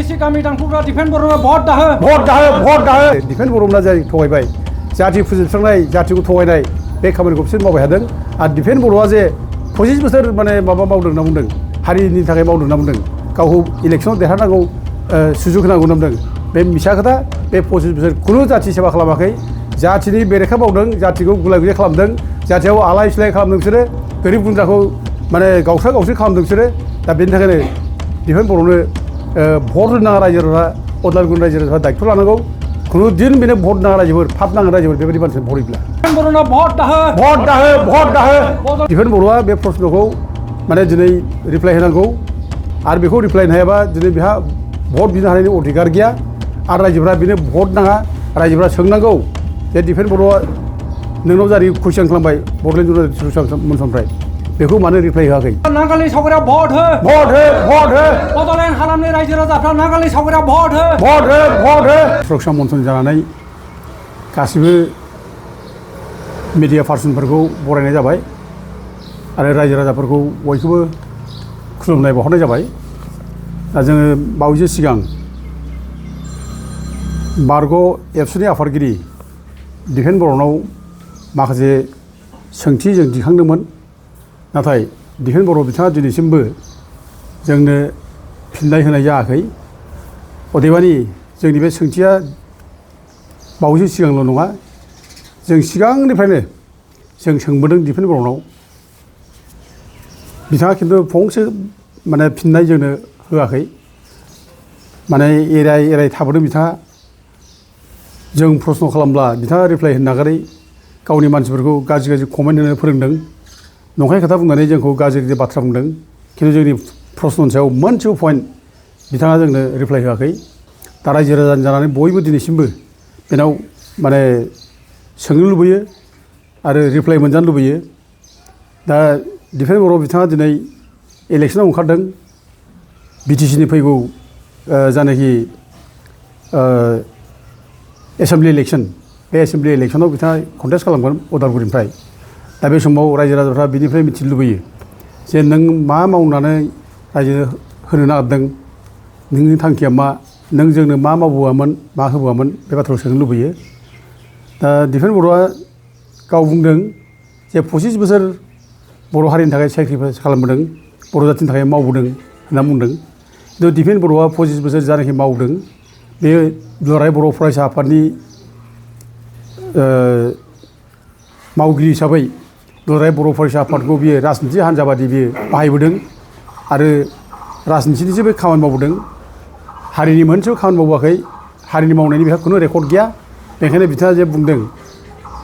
district गामि दांखुरा defence बर'आ भट दाहो defence बर'मोना जाय थगायबाय जाथि फोजोबस्रांनाय जाथिखौ थगायनाय बे खामानिखौ बिसोर मावबाय थादों आरो डिफेन्स बर'आ जे 25 बोसोर माने माबा मावदों होनना बुंदों हारिनि थाखाय मावदों होनना बुंदों गावखौ इलेक्सनाव देरहानांगौ सुजुग होनांगौ होनना बुंदों बे मिसा खोथा बे 25 बोसोर खुनु जाथि सेबा खालामाखै जाथिनि बेरेखा मावदों जाथिखौ गुलाय गुजाय खालामदों जाथियाव आलाय सिलाय खालामदों बिसोरो गोरिब गुन्द्राखौ माने गावस्रा गावस्रि खालामदों बिसोरो दा बेनि थाखायनो डिफेन्स बर'नो भट होनो नाङा रायजो राजा उदालगुरि रायजो राजाफ्रा दायित्व लानांगौ खुनु दिन बेनो भट नाङा रायजोफोर फाप नाङा रायजोफोर बेबायदि मानसिनो भट होयोब्ला बर'नो भट दाहो डिफेन्स बर'आ बे प्रश्नखौ माने दिनै रिप्लाइ होनांगौ आरो बेखौ रिप्लाइ होनो हायाबा दिनै बेहा भट बिनो हानायनि अधिकार गैया आरो रायजोफ्रा बेनो भट नाङा रायजोफ्रा सोंनांगौ जे डिफेन्स बर'आ नोंनाव जारि कुइसन खालामबाय बड'लेण्ड मोनसननिफ्राय बेखौ मानो रिप्लाइ होआखै नागालि सावगारियाव भट हो बड'लेण्ड हालामनि रायजो राजाफ्रा नागालि सावगारियाव भट हो सुरक्षा मनसन जानानै गासिबो मिडिया पार्सनफोरखौ बरायनाय जाबाय आरो रायजो राजाफोरखौ बयखौबो खुलुमनाय बावहरनाय जाबाय दा जोङो बावैसो सिगां बारग' एबसुनि आफादगिरि डिफेन्स बर'नाव माखासे सोंथि जों दिखांदोंमोन नाथाय डिफेन्स बर' बिथाङा दिनैसिमबो जोंनो फिननाय होनाय जायाखै अदेबानि जोंनि बे सोंथिया बावैसो सिगांल' नङा जों सिगांनिफ्रायनो जों सोंबोदों डिफेन्स बर'नाव बिथाङा खिन्थु फंसे माने फिननाय जोंनो होआखै माने एराय थाबोदों बिथाङा जों प्रश्न खालामब्ला बिथाङा रिप्लाइ होनो नागारै गावनि मानसिफोरखौ गाज्रि कमेन्ट होनो फोरोंदों नंखाय खोथा बुंनानै जोंखौ गाज्रि बाथ्रा बुंदों खिन्थु जोंनि प्रश्ननि सायाव मोनसेबो पइन्ट बिथाङा जोंनो रिप्लाइ होआखै दा रायजो राजा जानानै बयबो दिनैसिमबो बेनाव माने सोंनो लुबैयो आरो रिप्लाइ मोनजानो लुबैयो दा डिफेन्स बर' बिथाङा दिनै इलेक्सनाव ओंखारदों बिटिसिनि फैगौ जानाखि एसेम्बलि इलेक्सन बे एसेम्बलि इलेक्सनाव बिथाङा कन्टेस्ट खालामगोन उदालगुरिनिफ्राय दा बे समाव रायजो राजाफ्रा बिनिफ्राय मिथिनो लुबैयो जे नों मा मावनानै रायजो होनो नागिरदों नोंनि थांखिया मा नों जोंनो मा मावबोआमोन मा होबोआमोन बे बाथ्राखौ सोंनो लुबैयो दा डिफेन्स बर'आ गाव बुंदों जे 25 बोसोर बर' हारिनि थाखाय सेक्रिफाइस खालामबोदों बर' जाथिनि थाखाय मावबोदों होनना बुंदों खिन्थु डिफेन्स बर'आ 25 बोसोर जानाखि मावदों बे दुलाराय बर' फरायसा आफादनि मावगिरि हिसाबै दुलाराय बर' फरायसा आफादखौ बियो राजनिथि हान्जा बादि बियो बाहायबोदों आरो राजनिथिनिसो बे खामानि मावबोदों हारिनि मोनसेबो खामानि मावाखै हारिनि मावनायनि बेहा खुनु रेकर्ड गैया बेनिखायनो बिथाङा जे बुंदों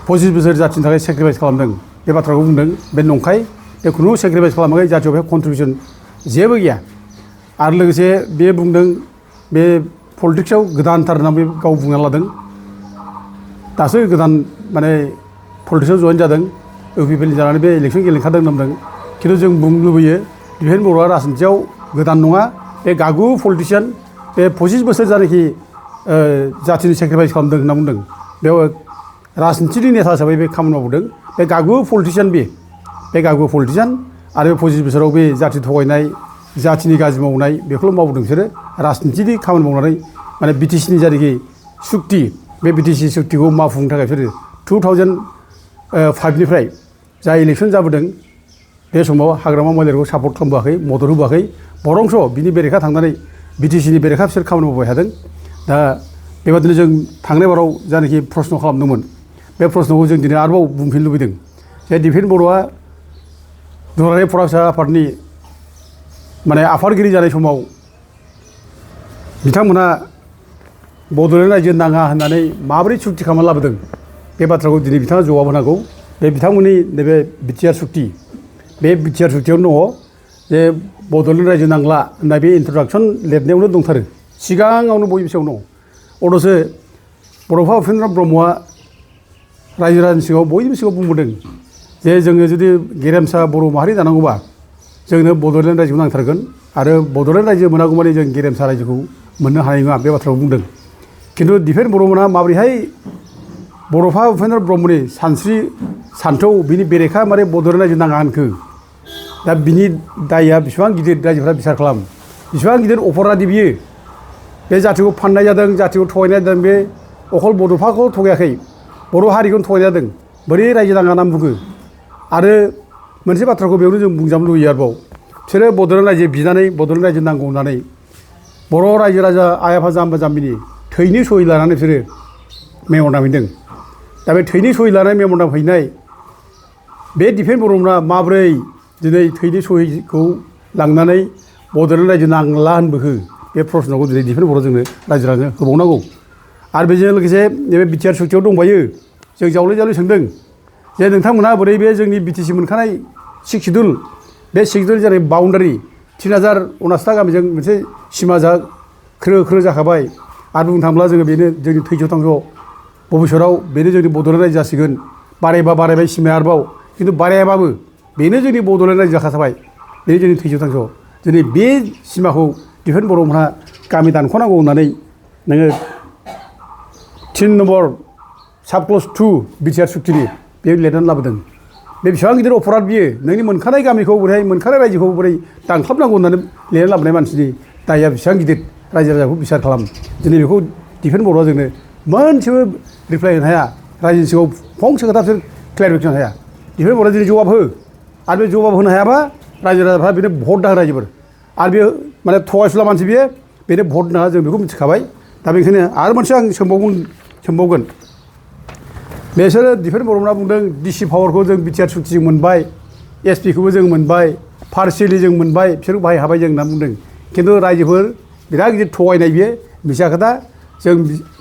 25 बोसोर जाथिनि थाखाय सेक्रिफाइस खालामदों बे बाथ्राखौ बुंदों बे नंखाय बे खुनु सेक्रिफाइस खालामाखै जाथियाव बेहा कन्ट्रिबिउसन जेबो गैया आरो लोगोसे बे बुंदों बे पलिटिक्सआव गोदानथार होनना बे गाव बुंना लादों दासो गोदान माने पलिटिक्सआव जइन जादों इउपिपिएल जानानै बे इलेक्सन गेलेखादों होनना बुंदों खिन्थु जों बुंनो लुबैयो डिफेन्स बर'आ राजनिथियाव गोदान नङा बे गागु पलिटिसियान बे 25 बोसोर जानाखि जाथिनि सेक्रिफाइस खालामदों होनना बुंदों बेयाव राजनिथिनि नेता हिसाबै बे खामानि मावबोदों बे गागु पलिटिसियान बे गागु पलिटिसियान आरो 25 बोसोराव बे जाथि थगायनाय जाथिनि गाज्रि मावनाय बेखौल' मावबोदों बिसोरो राजनिथिनि खामानि मावनानै माने बिटिसिनि जायनाखि सुक्ति बे बिटिसि सुक्तिखौ मावफुंनो थाखाय बिसोरो 2005निफ्राय जा इलेक्सन जाबोदों बे समाव हाग्रामा महिलारिखौ सापर्ट खालामबोआखै मदद होबोआखै बरंस' बिनि बेरेखा थांनानै बिटिसिनि बेरेखा बिसोर खामानि मावबाय थादों दा बेबादिनो जों थांनाय बाराव जानाखि प्रश्न खालामदोंमोन बे प्रश्नखौ जों दिनै आरोबाव बुंफिननो लुबैदों जे डिफेन्स बर'आ दुलाराय फरायसा आफादनि माने आफादगिरि जानाय समाव बिथांमोना बड'लेण्ड रायजो नाङा होननानै माबोरै सुक्ति खालामना लाबोदों बे बाथ्राखौ दिनै बिथाङा जवाब होनांगौ बे बिथांमोननि नैबे बिटिआर सुक्ति बे बिटिआर सुक्तियावनो दङ जे बड'लेण्ड रायजो नांला होननाय बे इन्ट्रडाक्सन लिरनायावनो दंथारो सिगाङावनो बयनिबो सायाव दङ अथ'सो बड'फा उपेन्द्र ब्रह्मआ रायजो राजानि सिगाङाव बयनिबो सिगाङाव बुंबोदों जे जोङो जुदि गेरेमसा बर' माहारि जानांगौबा जोंनो बड'लेण्ड रायजोखौ नांथारगोन आरो बड'लेण्ड रायजो मोनागौमानि जों गेरेमसा रायजोखौ मोननो हानाय नङा बे बाथ्राखौ बुंदों खिन्थु डिफेन्स बर'मोना माबोरैहाय बड'फा उपेन्द्र ब्रह्मनि सानस्रि सान्थौ बिनि बेरेखा मारै बड'लेण्ड रायजो नाङा होनखो दा बिनि दायआ बेसेबां गिदिर रायजोफ्रा बिसार खालाम बेसेबां गिदिर अपराधि बियो बे जाथिखौ फाननाय जादों जाथिखौ थगायनाय जादों बे अखल बड'फाखौ थगायाखै बर' हारिखौनो थगायनाय जादों बोरै रायजो नाङा होनना बुङो आरो मोनसे बाथ्राखौ बेयावनो जों बुंजानो लुबैयो आरोबाव बिसोरो बड'लेण्ड रायजो बिनानै बड'लेण्ड रायजो नांगौ होननानै बर' रायजो राजा आइ आफा जाम्बा जाम्बिनि थैनि सहि लानानै बिसोरो मेम'रेन्डाम हैदों दा बे थैनि सहि लानानै मेम'रेन्डाम हैनाय बे दिफेन बर'मोना माब्रै दिनै थैनि सहिखौ लांनानै बड'लेण्ड रायजो नांला होनबोखो बे प्रश्नखौ दिनै दिफेन बर' जोंनो रायजो राजानो होबावनांगौ आरो बेजों लोगोसे नैबे बिटिआर सुक्तियाव दंबायो जों जावले जावले सोंदों जे नोंथांमोना बोरै बे जोंनि बिटिसि मोनखानाय सिक्स सिडुल बे सिक्स जानाय बाउन्डारि 3059टा गामिजों मोनसे सिमा ख्रो ख्रो जाखाबाय आरो बुंनो थाङोब्ला जोङो बेनो जोंनि थैस' थांस' भबिष्यताव बेनो जोंनि बड'लेण्ड रायजो जासिगोन बारायबा बारायबाय सिमाया आरोबाव खिन्थु बारायाबाबो बेनो जोंनि बड'लेण्ड रायजो जाखाबाय बेनो जोंनि थैस' थांस' दिनै बे सिमाखौ दिफेन बर'मोनहा गामि दानख'नांगौ होननानै नोङो 3 नम्बर साब क्लस 2 बिटिआर सुक्तिनि बे लिरनानै लाबोदों बे बेसेबां गिदिर अपराध बियो नोंनि मोनखानाय गामिखौ बोरैहाय मोनखानाय रायजोखौ बोरै दानख्लाबनांगौ होननानै लिरनानै लाबोनाय मानसिनि दायआ बेसेबां गिदिर रायजो राजाखौ बिसार खालाम दिनै बेखौ दिफेन बर'आ जोंनो मोनसेबो रिप्लाय होनो हाया रायजोनि सिगाङाव फंसे खोथा बिसोर क्लेरिफिकेसन होनो हाया दिफेन बर'आ दिनै जवाब हो आरो बे जवाब होनो हायाबा रायजो राजाफ्रा बेनो भट दाहो रायजोफोर आरो बे माने थगायसुला मानसि बियो बेनो भट नाङा जों बेखौ मिथिखाबाय दा बेनिखायनो आरो मोनसे आं सोंबावगोन बिसोरो दिफेन बर'मोनहा बुंदों डिसि पावारखौ जों बिटिआर सुक्तिजों मोनबाय एसपिखौबो जों मोनबाय पार्सियेलि जों मोनबाय बिसोरखौ बाहाय हाबाय जों होनना बुंदों खिन्थु रायजोफोर बिराद गिदिर थगायनाय बियो मिसा खोथा जों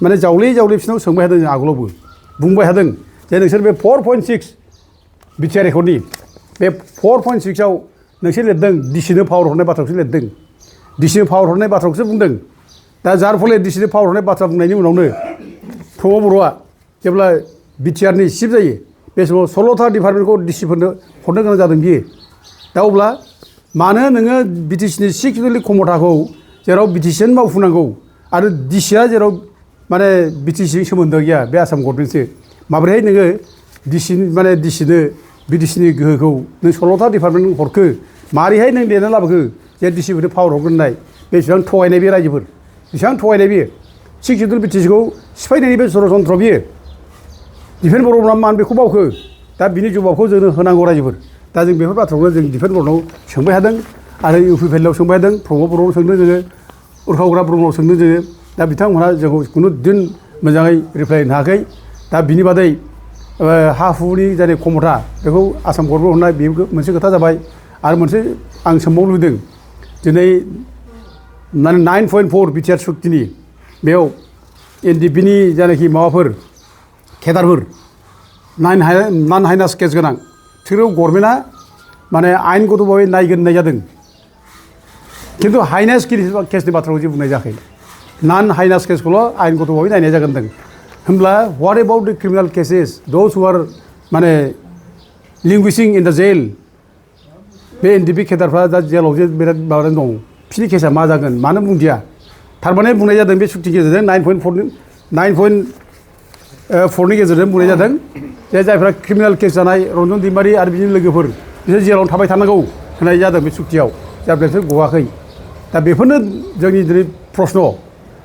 माने जावले बिसोरनाव सोंबाय थादों जों आगोलावबो बुंबाय थादों जे नोंसोर बे 4.6 बिटिआर रेकर्डनि बे 4.6आव नोंसोर लिरदों डिसिनो पावार हरनाय बाथ्राखौसो लिरदों डिसिनो पावार हरनाय बाथ्राखौसो बुंदों दा जार फले डिसिनो पावार हरनाय बाथ्रा बुंनायनि उनावनो प्रमद बर'आ जेब्ला बिटिआरनि चिफ जायो बे समाव 16था डिपार्टमेन्टखौ डिसिफोरनो हरनो गोनां जादों बियो दा अब्ला मानो नोङो बिटिसिनि सिक्स सिडुलनि खमथाखौ जेराव बिटिसिआनो मावफुंनांगौ आरो डिसिआ जेराव माने बिटिसिजों सोमोन्दो गैया बे आसाम गभर्नमेन्टसो माबोरैहाय नोङो डिसिनो बिटिसिनि गोहोखौ नों 16था डिपार्टमेन्ट हरखो मारैहाय नों लिरना लाबोखो जे डिसिफोरनो पावार हरगोन होननाय बेसेबां थगायनाय बे रायजोफोर बेसेबां थगायनाय बियो सिक्स सिडुल बिटिसिखौ सिफायनायनि बे षड़यन्त्र बियो दिफेन बर'मोनहा मानो बेखौ मावखो दा बिनि जबाबखौ जोंनो होनांगौ रायजोफोर दा जों बेफोर बाथ्राखौनो जों दिफेन बर'नाव सोंबाय थादों आरो इउ पि पि एल आव सोंबाय थादों प्रमद बर'नाव सोंदों जोङो उर्खावग्रा ब्रह्मनाव सोंदों जोङो दा बिथांमोनहा जोंखौ खुनु दिन मोजाङै रिप्लाय होनो हायाखै दा बिनि बादै हा हुनि जाय खमथा बेखौ आसाम गभर्नमेन्ट हरनाय बेबो मोनसे खोथा जाबाय आरो मोनसे आं सोंबावनो लुबैदों दिनै माने 9.4 बिटिआर सुक्तिनि बेयाव एनडिपिनि जायनाखि माबाफोर केदारफोर नान हाइनास केस गोनां बिसोरखौ गभर्नमेन्टआ माने आयेनगत भाबै नायगोन होननाय जादों खिन्थु हाइनास केसनि बाथ्राखौ जे बुंनाय जायाखै नान हाइनास केसखौल' आयेनगत भाबै नायनाय जागोन होनदों होमब्ला व्हाट एबाउट द क्रिमिनाल केसेस दोज हु आर माने लिंगुइशिं इन द जेल बे एनडिपि केदारफ्रा दा जेलाव जे बिराद माबानानै दं बिसोरनि केसा मा जागोन मानो बुंदिया थारमाने बुंनाय जादों बे सुक्ति गेजेरजों 9.4नि गेजेरजों बुंनाय जादों जे जायफ्रा क्रिमिनाल केस जानाय रन्जन दैमारि आरो बिनि लोगोफोर बिसोर जेलावनो थाबाय थानांगौ होननाय जादों बे सुक्तियाव दा बिसोर गवाखै दा बेफोरनो जोंनि दिनै प्रश्न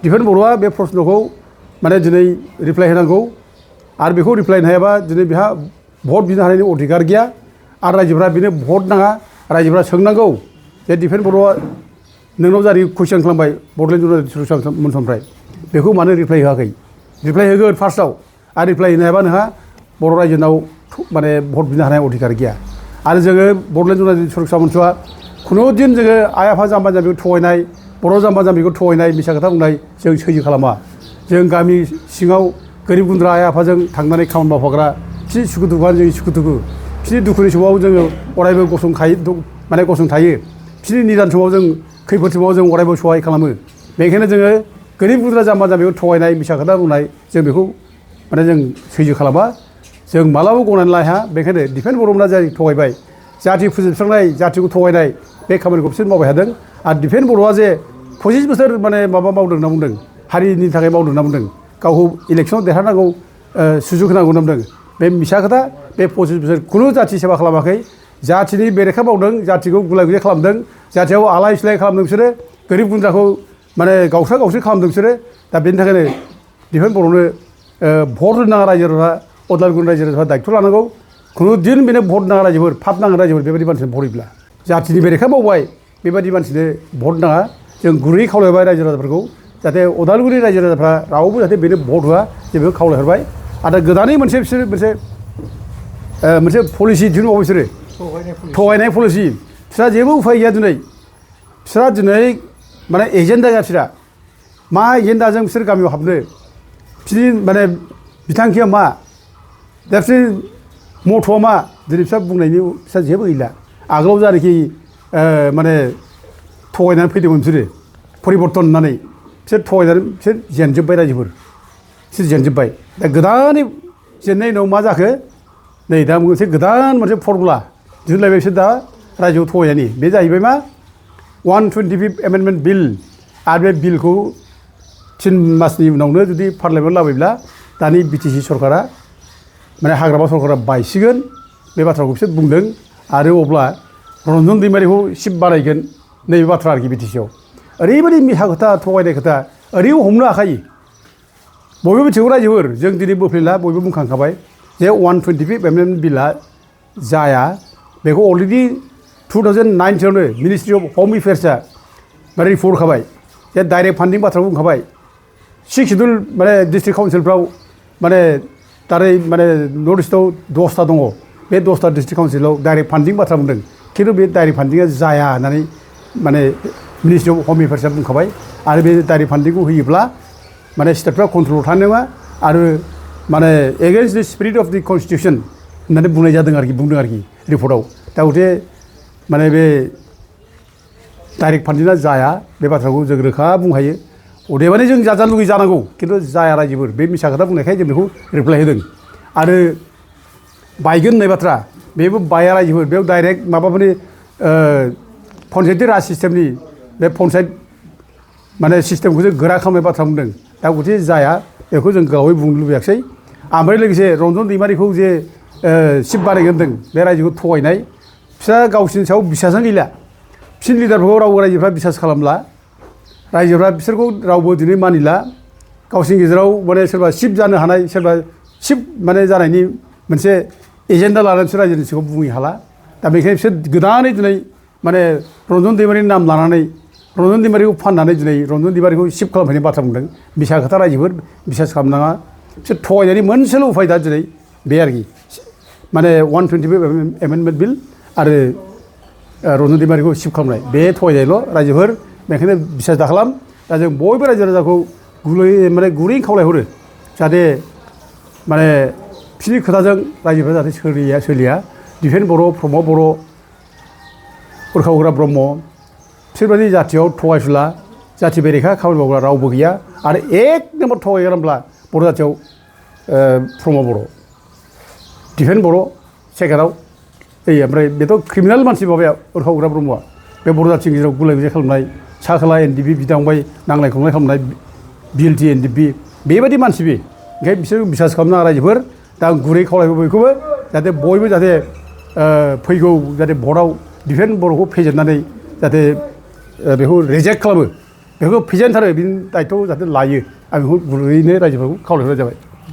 दिफेन बर'आ बे प्रश्नखौ माने दिनै रिप्लाय होनांगौ आरो बेखौ रिप्लाय होनो हायाबा दिनै बेहा भट बिनो हानायनि अधिकार गैया आरो रायजोफ्रा बेनो भट नाङा रायजोफ्रा सोंनांगौ जे दिफेन बर'आ नोंनाव जारि कुइसन खालामबाय बड'लेण्ड जुडिसियेल मोनसननिफ्राय बेखौ मानो रिप्लाय होआखै रिप्लाय होगोन फार्स्टआव आरो रिप्लाय होनो हायाबा नोंहा बर' रायजोनाव माने भट बिनो हानाय अधिकार गैया आरो जोङो बड'लेण्ड जुडिसियेल मोनस'आ खुनु दिन जोङो आइ आफा जाम्बा जाम्बिखौ थगायनाय बर' जाम्बा जाम्बिखौ थगायनाय मिसा खोथा बुंनाय जों सैजो खालामा जों गामि सिङाव गोरिब गुन्द्रा आइ आफाजों थांनानै खामानि मावफाग्रा बिसोरनि सुखु दुखुआनो जोंनि सुखु दुखु बिसोरनि दुखुनि समाव जोङो अरायबो गसंथायो बिसोरनि निदान समाव जों खैफोद समाव जों अरायबो सहाय खालामो बेनिखायनो जोङो गोरिब गुन्द्रा जाम्बा जाम्बिखौ थगायनाय मिसा खोथा बुंनाय जों बेखौ माने जों सैजो खालामा जों मालाबाबो गनायनानै लाया बेनिखायनो दिफेन बर'मोनहा जाय थगायबाय जाथि फोजोबस्रांनाय जाथिखौ थगायनाय बे खामानिखौ बिसोर मावबाय थादों आरो दिफेन बर'आ जे 25 बोसोर माने माबा मावदों होनना बुंदों हारिनि थाखाय मावदों होनना बुंदों गावखौ इलेक्सनाव देरहानांगौ सुजुग होनांगौ होनना बुंदों बे मिसा खोथा बे 25 बोसोर खुनु जाथि सेबा खालामाखै जाथिनि बेरेखा मावदों जाथिखौ गुलाय गुजाय खालामदों जाथियाव आलाय सिलाय खालामदों बिसोरो गोरिब गुन्द्राखौ माने गावस्रा खालामदों बिसोरो दा बेनि थाखायनो डिफेन बर'नो भट होनो नाङा रायजो राजा उदालगुरि रायजो राजाफ्रा दायथ' लानांगौ खुनु दिन बेनो भट नाङा रायजोफोर पाप नाङा रायजोफोर बेबायदि मानसिनो भट होयोब्ला जाथिनि बेरेखा मावबाय बेबायदि मानसिनो भट नाङा जों गुरै खावलायबाय रायजो राजाफोरखौ जाहाथे उदालगुरि रायजो राजाफ्रा रावबो जाहाथे बेनो भट होआ जों बेखौ खावलायहरबाय आरो गोदानै बिसोर मोनसे पलिसि दिहुनबावो बिसोरो थगायनाय पलिसि बिसोरहा जेबो उफाय गैया दिनै बिसोरहा दिनै माने एजेन्डा गैया बिसोरहा मा एजेन्डाजों बिसोर गामियाव हाबनो बिसोरनि माने बिथांखिया मा दा बिसोर मथ'आ मा दिनै बिसोर बुंनायनि बिसोर जेबो गैला आगोलाव जानाखि माने थगायनानै फैदोंमोन बिसोरो परिबर्तन होननानै बिसोर थगायनानै बिसोर जेनजोब्बाय रायजोफोर बिसोर जेनजोब्बाय दा गोदानै जेननायनि उनाव मा जाखो नै दा मोनसे गोदान मोनसे फर्मुला दिहुनलायबाय बिसोर दा रायजोआव थगायनायनि बे जाहैबाय मा 125 एमेन्डमेन्ट बिल आरो बे बिलखौ 3 मासनि उनावनो जुदि पार्लियामेन्टआव लाबोयोब्ला दानि बिटिसि सरकारा माने हाग्रामा सरकारा बायसिगोन बे बाथ्राखौ बिसोर बुंदों आरो अब्ला रन्जन दैमारिखौ सिफ बानायगोन नैबे बाथ्रा आरोखि बिटिसिआव ओरैबायदि मिथा खोथा थगायनाय खोथा ओरैबो हमनो हाखायो बयबो मिथिगौ रायजोफोर जों दिनै बोफ्लेला बयबो बुंखांखाबाय जे 125 एमेन्डमेन्ट बिलआ जाया बेखौ अलरेडि 2009 मिनिस्ट्रि अफ हम एफेयार्सआ माने रिपर्ट होखाबाय जे डाइरेक्ट फान्डिं बाथ्राखौ बुंखाबाय 6 सिडुल माने डिस्ट्रिक्ट काउन्सिलफ्राव माने दारै माने नर्थ इस्टआव 10टा दङ बे 10टा डिस्ट्रिक्ट काउन्सिलाव डाइरेक्ट फान्डिं बाथ्रा बुंदों खिन्थु बे डाइरेक्ट फान्डिंआ जाया होननानै माने मिनिस्ट्रि अफ हम एफेयार्सआ बुंखाबाय आरो बे डाइरेक्ट फान्डिंखौ होयोब्ला माने स्टेटफ्रा कन्ट्रलाव थानो नङा आरो माने against the spirit of the Constitution होननानै बुंनाय जादों आरोखि बुंदों आरोखि रिपर्टआव दा गथे माने बे डाइरेक्ट फान्डिंआ जाया बे बाथ्राखौ जों रोखा बुंनो हायो अदेबानि जों जाजानो लुगैयो जानांगौ खिन्थु जाया रायजोफोर बे मिसा खोथा बुंनायखाय जों बेखौ रिप्लाइ होदों आरो बायगोन होननाय बाथ्रा बेबो बाया रायजोफोर बेयाव डाइरेक्ट माबाफोरनि पन्सायती राज सिस्टेमनि बे पन्सायत माने सिस्टेमखौ जों गोरा खालामनाय बाथ्रा बुंदों दा गथे जाया बेखौ जों गावै बुंनो लुबैयाखिसै ओमफ्राय लोगोसे रन्जन दैमारिखौ जे सिफ बानायगोन होनदों बे रायजोखौ थगायनाय फिसा गावसिनि सायाव बिसासानो गैला फिन लिडारफोरखौ रावबो रायजोफ्रा बिसास खालामला रायजोफ्रा बिसोरखौ रावबो दिनै मानिला गावसिनि गेजेराव माने सोरबा सिफ जानो हानाय सोरबा सिफ माने जानायनि मोनसे एजेन्डा लानानै बिसोर रायजोनि सिगाङाव बुंनो हाला दा बेनिखायनो बिसोर गोदानै दिनै माने रन्जन दैमारिनि नाम लानानै रन्जन दैमारिखौ फाननानै दिनै रन्जन दैमारिखौ सिफ खालामफैनाय बाथ्रा बुंदों बिसा खोथा रायजोफोर बिसास खालामनाङा बिसोर थगायनायनि मोनसेल' उफाय दा दिनै बे आरोखि माने 125 एमेन्डमेन्ट बिल आरो रन्जन दैमारिखौ सिफ खालामनाय बे थगायनायल' रायजोफोर बेखायनो बिसास दाखालाम दा जों बयबो रायजो राजाखौ गुरै खावलायहरो जाहाथे माने बिसोरनि खोथाजों रायजोफ्रा जाहाथे सोलिया दिफेन बर' प्रमद बर' उरखाव होग्रा ब्रह्म बिसोरबायदि जाथियाव थगायसुला जाथि बेरेखा खामानि मावग्रा रावबो गैया आरो एक नम्बर थगायग्राब्ला बर' जाथियाव प्रमद बर' दिफेन बर' सेकेन्डआव ओमफ्राय बेथ' क्रिमिनेल मानसि माबाया उरखाव होग्रा ब्रह्मआ बे बर' जाथिनि गेजेराव गुलाय गुजाय खालामनाय सा खोला एनडिपि बिदा फंबाय नांलाय खमलाय खालामनाय बिएलटि एनडिपि बेबायदि मानसि बे ओंखायनो बिसोर बिसास खालामनाङा रायजोफोर दा आं गुरै खावलायबो बयखौबो जाहाथे बयबो जाहाथे फैगौ जाहाथे भटआव डिफेन बर'खौ फेजेननानै जाहाथे बेखौ रिजेक्ट खालामो बेखौ फेजेनथारो बिनि दायथ' जाहाथे लायो आं बेखौ गुरैनो रायजोफोरखौ खावलायहरनाय जाबाय